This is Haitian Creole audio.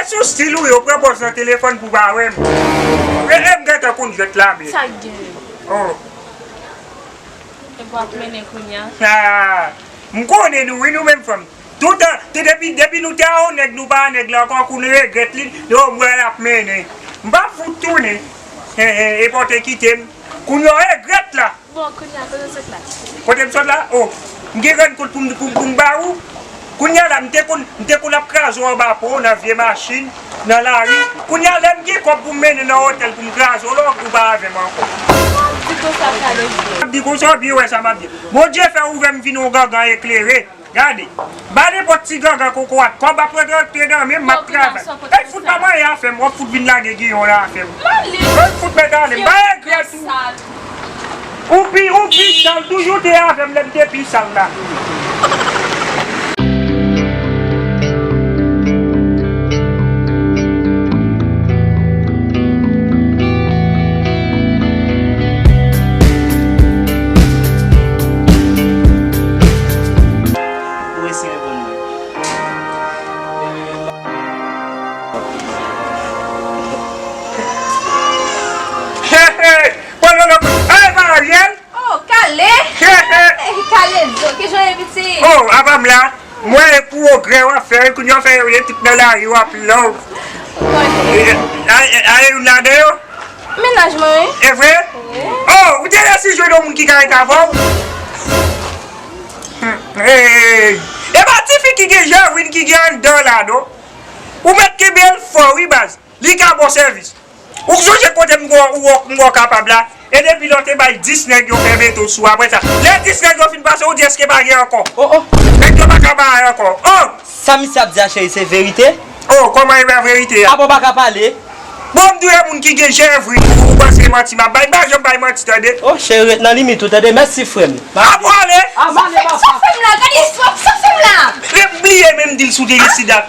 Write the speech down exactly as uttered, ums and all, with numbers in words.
Sou stil ou yo pran pòz nan telefòn pou pa wè m. E, e m gentan konn jwèt la, men. Sa k gen? Oh. E pou ap mennen kounye a. Ah, m konnen nou, wi, nou menm fanm. Toutan, te depi, depi nou te a yon nèg, nou pa a nèg la ankò, kou nou regrèt li, nou wè l ap mennen. M pa fout tounen. He, he, e pote kite m. Kounye a w regrèt la. Bon, kounye a, kote w sot la? Kote m sot la? Oh, m gen rann kont pou m, pou, pou m ba ou. Kounye a la, m te konn, m te konn ap kraze w anba pon, nan vye machin, nan lari. Kounye a, lè m gen kòb pou m mennen nan otèl pou m kraze w, la, ou pa avè m ankò. Di konsa, Kale. M ap di konsa, w byen wè sa m ap di. Bondye fè ouvè m vin yon gangan eklere. Gade, ba nenpòt ti gangan kokorat, kòb ap rantre nan men m, m ap travay. Èy, fout pa manyen afè m, w ap fout vin lage giyon nan afè m. Èy, fout mèt ale, m pa regrèt ou. Ou pi, ou pi sal, toujou te avè m lè m te pi sal la. Ou resi reponn mwen. He, he! Pran nan nan. Ey, Mariel! Oh, Kale! He, he! Kale zo, kijan w ye, pitit? Oh, apa m la? Mwen, e pwogrè w ap fè, wi, kounye a w fè yo ye tout nan lari, w ap love. Bon. E, a, a, a, e youn ladan yo? Mennaj mwen, wi. E vre? Wi. Oh, ou te resi jwenn yon moun ki ka ret avè w? Hey, e pa tifi ki gen jèvrin ki gen anndan la, non. Ou mèt kenbe l fò, wi, baz. Li ka ba w sèvis. Ou sonje kote m wè w, m wè w kapab la? E depi lè w te bay dis nèg yo fè veto sou, apre sa, lè dis nèg yo fin pase, ou di èske pa gen ankò? Oh, oh. Nèg yo pa ka bay ankò. Oh! Sa misye ap di a, cheri, se verite? Oh, kòman e pa verite a? Apa w pa ka pale? Bon, m di w e moun ki gen jèvrin, ou panse e manti m ap bay? M pa janm bay manti, tande? Oh, cheri, ret nan limit ou, tande? Mèsi, frè m. A pwale! A pwale, papa. Sa fè m la? Gade istwa, sa fè m la? Lè m bliye menm di l si w te gen sida.